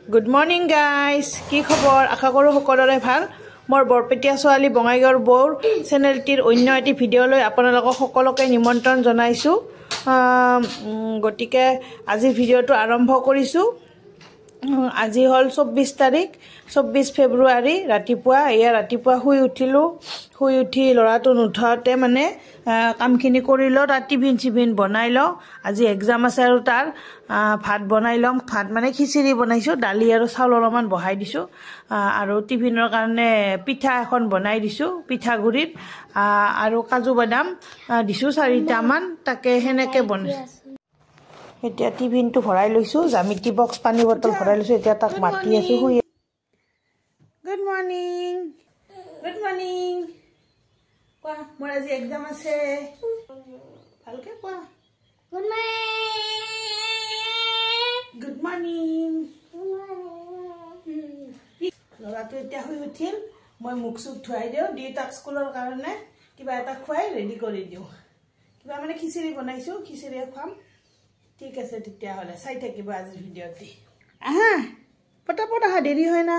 Good morning guys, কি খবৰ? আশা কৰোঁ সকলোৰে ভাল। মোৰ বৰপেটীয়া ছোৱালী বঙাইগাঁৱৰ বৌৰ চেনেলটিৰ অন্য এটি ভিডিঅ'লৈ আপোনালোকক সকলোকে নিমন্ত্ৰণ জনাইছোঁ। গতিকে আজিৰ ভিডিঅ'টো আৰম্ভ কৰিছোঁ। আজি হ'ল 24 তাৰিখ, 24 ফেব্ৰুৱাৰী। ৰাতিপুৱা এয়া ৰাতিপুৱা শুই উঠিলোঁ। শুই উঠি ল'ৰাটো নুঠাওঁতে মানে কামখিনি কৰি লওঁ, তাৰ টিফিন চিফিন বনাই লওঁ। আজি এক্সাম আছে আৰু তাৰ ভাত বনাই ল'ম। ভাত মানে খিচিৰি বনাইছোঁ, দালি আৰু চাউল অলপমান বহাই দিছোঁ। আৰু টিফিনৰ কাৰণে পিঠা এখন বনাই দিছোঁ, পিঠাগুড়িৰ আৰু কাজু বাদাম দিছোঁ 4টামান, তাকে সেনেকৈ বনাইছোঁ। এতিয়া টিফিনটো ভৰাই লৈছোঁ, জামিতি বক্স পানী বটল ভৰাই লৈছোঁ। এতিয়া তাক মাতি আছোঁ, শুই। গুড মৰ্ণিং, গুড মৰ্ণিং কোৱা। মোৰ আজি এক্সাম আছে, ভালকে কোৱা। Good morning. ল'ৰাটো এতিয়া শুই উঠিল। মই মুখ চুখ ধুৱাই দিওঁ, দি তাক স্কুলৰ কাৰণে কিবা এটা খুৱাই ৰেডি কৰি দিওঁ। কিবা মানে খিচিৰি বনাইছোঁ, খিচিৰিয়ে খুৱাম। ঠিক আছে, তেতিয়াহ'লে চাই থাকিব আজিৰ ভিডিঅ'টি। আহা পটাপট আহা, দেৰি হয় না।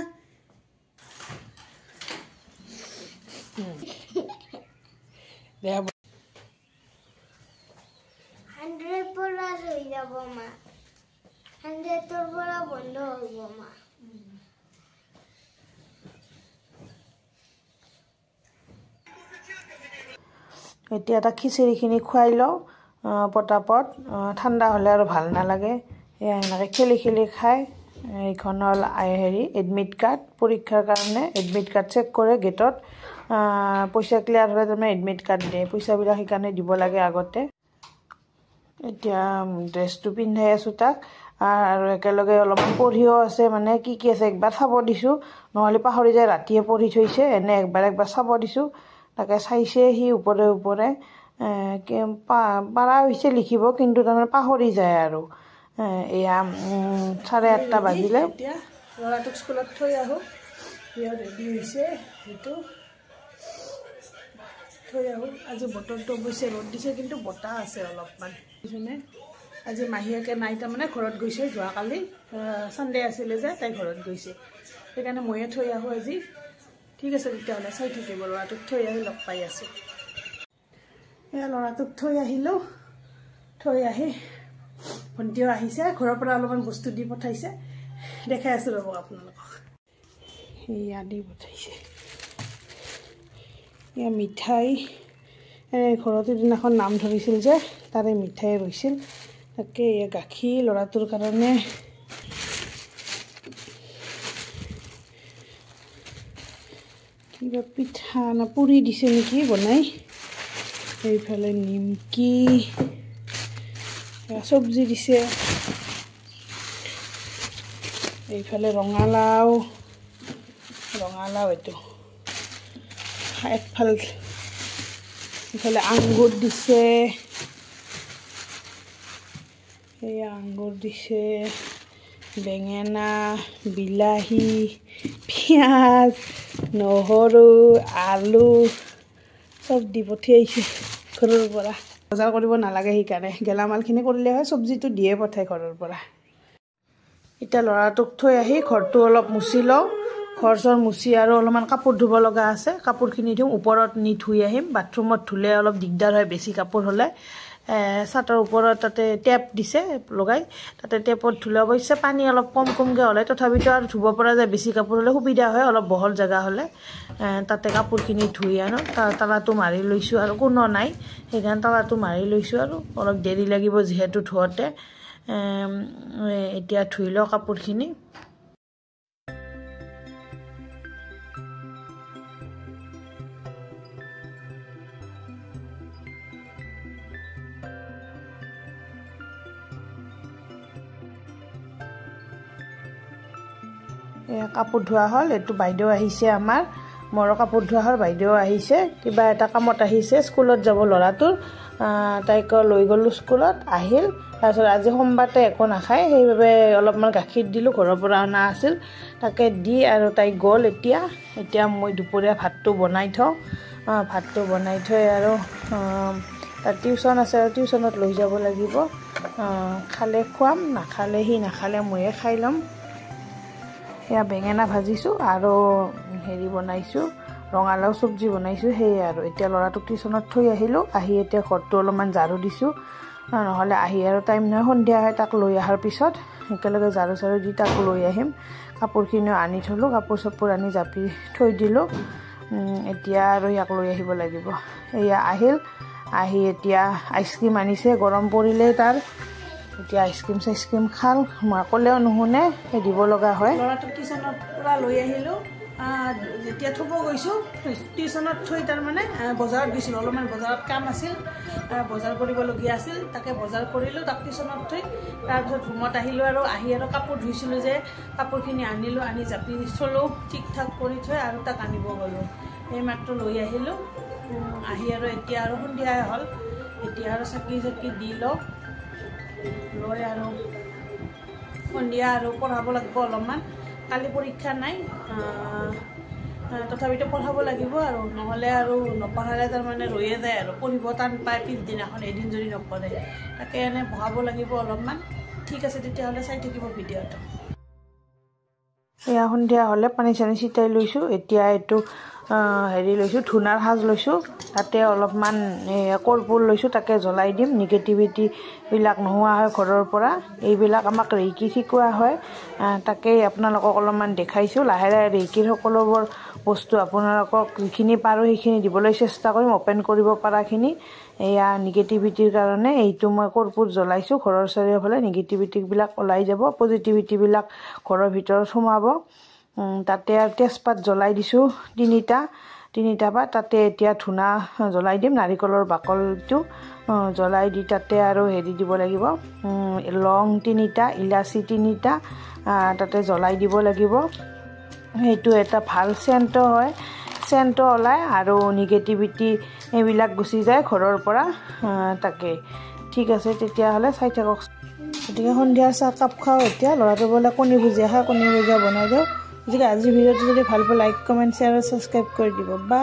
এতিয়া এটা খিচিৰিখিনি খুৱাই লওঁ পটাপট, ঠাণ্ডা হ'লে আৰু ভাল নালাগে। এয়া এনেকৈ খেলি খেলি খায়। এইখন হ'ল হেৰি এডমিট কাৰ্ড, পৰীক্ষাৰ কাৰণে এডমিট কাৰ্ড চেক কৰে গেটত। পইচা ক্লিয়াৰ হ'লে তাৰমানে এডমিট কাৰ্ড দিয়ে, পইচাবিলাক সেইকাৰণে দিব লাগে আগতে। এতিয়া ড্ৰেছটো পিন্ধাই আছোঁ তাক, আৰু একেলগে অলপমান পঢ়িও আছে, মানে কি কি আছে একবাৰ চাব দিছোঁ, নহ'লে পাহৰি যায়। ৰাতিয়ে পঢ়ি থৈছে, এনে একবাৰ একবাৰ চাব দিছোঁ, তাকে চাইছে সি ওপৰে ওপৰে। পাৰা হৈছে লিখিব, কিন্তু তাৰমানে পাহৰি যায় আৰু। এয়া 8:30 বাজিলে। এতিয়া ল'ৰাটোক স্কুলত থৈ আহোঁ, সিও ৰেডি হৈছে, সেইটো থৈ আহোঁ। আজি বতৰটো অৱশ্যে ৰ'দ দিছে, কিন্তু বতাহ আছে অলপমান। বুজিছেনে, আজি মাহীয়েকে নাই, তাৰমানে ঘৰত গৈছে। যোৱাকালি ছানডে আছিলে যে, তাই ঘৰত গৈছে, সেইকাৰণে ময়ে থৈ আহোঁ আজি। ঠিক আছে, তেতিয়াহ'লে চাই থাকিব। ল'ৰাটোক থৈ আহি লগ পাই আছোঁ। এয়া ল'ৰাটোক থৈ আহিলোঁ। থৈ আহি ভণ্টিও আহিছে, ঘৰৰ পৰা অলপমান বস্তু দি পঠাইছে, দেখাই আছোঁ ৰ'ব আপোনালোকক। এয়া দি পঠাইছে, এয়া মিঠাই। ঘৰত এদিনাখন নাম ধৰিছিল যে, তাৰে মিঠাই ৰৈছিল, তাকে। এয়া গাখীৰ ল'ৰাটোৰ কাৰণে। কিবা পিঠা না পুৰি দিছে নেকি বনাই। এইফালে নিমকি, চব্জি দিছে। এইফালে ৰঙালাও, ৰঙালাও এইটো একফাল। এইফালে আঙ্গুৰ দিছে, এয়া আঙ্গুৰ দিছে, বেঙেনা, বিলাহী, পিঁয়াজ, নহৰু, আলু চব দি পঠিয়াইছে ঘৰৰ পৰা। বজাৰ কৰিব নালাগে, সেইকাৰণে গেলামালখিনি কৰিলে হয়, চব্জিটো দিয়ে পঠায় ঘৰৰ পৰা। এতিয়া ল'ৰাটোক থৈ আহি ঘৰটো অলপ মুচি লওঁ। ঘৰ চৰ মুচি আৰু অলপমান কাপোৰ ধুব লগা আছে, কাপোৰখিনি ধুম। ওপৰত নি ধুই আহিম। বাথৰুমত ধুলে অলপ দিগদাৰ হয় বেছি কাপোৰ হ'লে। চাটৰ ওপৰত তাতে টেপ দিছে লগাই, তাতে টেপত ধুলে অৱশ্যে পানী অলপ কম কমকৈ হ'লে তথাপিতো আৰু ধুব পৰা যায়। বেছি কাপোৰ হ'লে সুবিধা হয়, অলপ বহল জেগা হ'লে। তাতে কাপোৰখিনি ধুই আনো। তালাটো মাৰি লৈছোঁ আৰু, কোনো নাই সেইকাৰণে তালাটো মাৰি লৈছোঁ আৰু। অলপ দেৰি লাগিব যিহেতু ধোৱাতে। এতিয়া ধুই লওঁ কাপোৰখিনি। কাপোৰ ধোৱা হ'ল। এইটো বাইদেউ আহিছে আমাৰ, মোৰো কাপোৰ ধোৱা হ'ল, বাইদেউ আহিছে, কিবা এটা কামত আহিছে, স্কুলত যাব ল'ৰাটোৰ। তাইক লৈ গ'লোঁ স্কুলত, আহিল। তাৰপিছত আজি সোমবাৰতে একো নাখায়, সেইবাবে অলপমান গাখীৰ দিলোঁ, ঘৰৰ পৰা অনা আছিল, তাকে দি আৰু তাই গ'ল। এতিয়া এতিয়া মই দুপৰীয়া ভাতটো বনাই থওঁ। ভাতটো বনাই থৈ আৰু তাৰ টিউশ্যন আছে, আৰু টিউশ্যনত লৈ যাব লাগিব। খালে খুৱাম, নাখালে সি নাখালে ময়ে খাই ল'ম। সেয়া বেঙেনা ভাজিছোঁ আৰু হেৰি বনাইছোঁ, ৰঙালাও চব্জি বনাইছোঁ, সেয়াই আৰু। এতিয়া ল'ৰাটোক টিউশ্যনত থৈ আহিলোঁ, আহি এতিয়া ঘৰটো অলপমান ঝাৰু দিছোঁ, নহ'লে আহি আৰু টাইম নহয়, সন্ধিয়া হয়। তাক লৈ অহাৰ পিছত একেলগে ঝাৰু চাৰু দি তাক লৈ আহিম। কাপোৰখিনিও আনি থ'লোঁ, কাপোৰ চাপোৰ আনি জাপি থৈ দিলোঁ। এতিয়া আৰু ইয়াক লৈ আহিব লাগিব। এয়া আহিল, আহি এতিয়া আইচক্ৰীম আনিছে, গৰম পৰিলেই তাৰ এতিয়া আইচক্ৰীম চাইচক্ৰীম খাল, মই ক'লেও নুশুনে, সেই দিব লগা হয়। ল'ৰাটোক টিউশ্যনৰ পৰা লৈ আহিলোঁ। যেতিয়া থ'ব গৈছোঁ টিউশ্যনত থৈ, তাৰমানে বজাৰত গৈছিলোঁ, অলপমান বজাৰত কাম আছিল, বজাৰ কৰিবলগীয়া আছিল, তাকে বজাৰ কৰিলোঁ তাক টিউশ্যনত থৈ। তাৰপিছত ৰুমত আহিলোঁ আৰু আহি আৰু কাপোৰ ধুইছিলোঁ যে, কাপোৰখিনি আনিলোঁ, আনি জাপি থ'লোঁ, ঠিক ঠাক কৰি থৈ আৰু তাক আনিব গ'লোঁ। এইমাত্ৰ লৈ আহিলোঁ। আহি আৰু এতিয়া আৰু সন্ধিয়াই হ'ল, এতিয়া আৰু চাকি চাকি দি লওঁ, লৈ আৰু সন্ধিয়া আৰু পঢ়াব লাগিব অলপমান। কালি পৰীক্ষা নাই, তথাপিতো পঢ়াব লাগিব আৰু, নহ'লে আৰু নপঢ়ালে তাৰমানে ৰৈয়ে যায় আৰু, পঢ়িব টান পায় পিছদিনাখন এদিন যদি নপঢ়ে। তাকে এনে বহাব লাগিব অলপমান। ঠিক আছে, তেতিয়াহ'লে চাই থাকিব ভিডিঅ'টো। এয়া সন্ধিয়া হ'লে পানী চানী ছিটাই লৈছোঁ। এতিয়া এইটো হেৰি লৈছোঁ, ধূনাৰ সাজ লৈছোঁ, তাতে অলপমান কৰ্পূৰ লৈছোঁ, তাকে জ্বলাই দিম। নিগেটিভিটিবিলাক নোহোৱা হয় ঘৰৰ পৰা। এইবিলাক আমাক ৰেইকি শিকোৱা হয়, তাকেই আপোনালোকক অলপমান দেখাইছোঁ। লাহে লাহে ৰেইকিৰ সকলোবোৰ বস্তু আপোনালোকক যিখিনি পাৰোঁ সেইখিনি দিবলৈ চেষ্টা কৰিম, অ'পেন কৰিব পৰাখিনি। এয়া নিগেটিভিটিৰ কাৰণে এইটো মই কৰ্পূৰ জ্বলাইছোঁ, ঘৰৰ চাৰিওফালে নিগেটিভিটিবিলাক ওলাই যাব, পজিটিভিটিবিলাক ঘৰৰ ভিতৰত সোমাব। তাতে আৰু তেজপাত জ্বলাই দিছোঁ, তিনিটা তিনিটা পাত। তাতে এতিয়া ধূনা জ্বলাই দিম, নাৰিকলৰ বাকলিটো জ্বলাই দি তাতে আৰু হেৰি দিব লাগিব, লং 3টা, ইলাচি 3টা তাতে জ্বলাই দিব লাগিব। সেইটো এটা ভাল চেণ্টো হয়, চেণ্টো ওলায় আৰু নিগেটিভিটি এইবিলাক গুচি যায় ঘৰৰ পৰা। তাকে ঠিক আছে, তেতিয়াহ'লে চাই থাকক। গতিকে সন্ধিয়া চাহকাপ খাওঁ এতিয়া। ল'ৰাটো বোলে কণী ভুজিয়া খাওঁ, কণী ভুজিয়া বনাই দিওঁ। গতিকে আজিৰ ভিডিঅ'টো যদি ভাল পায় লাইক, কমেণ্ট, শ্বেয়াৰ আৰু ছাবস্ক্ৰাইব কৰি দিব। বা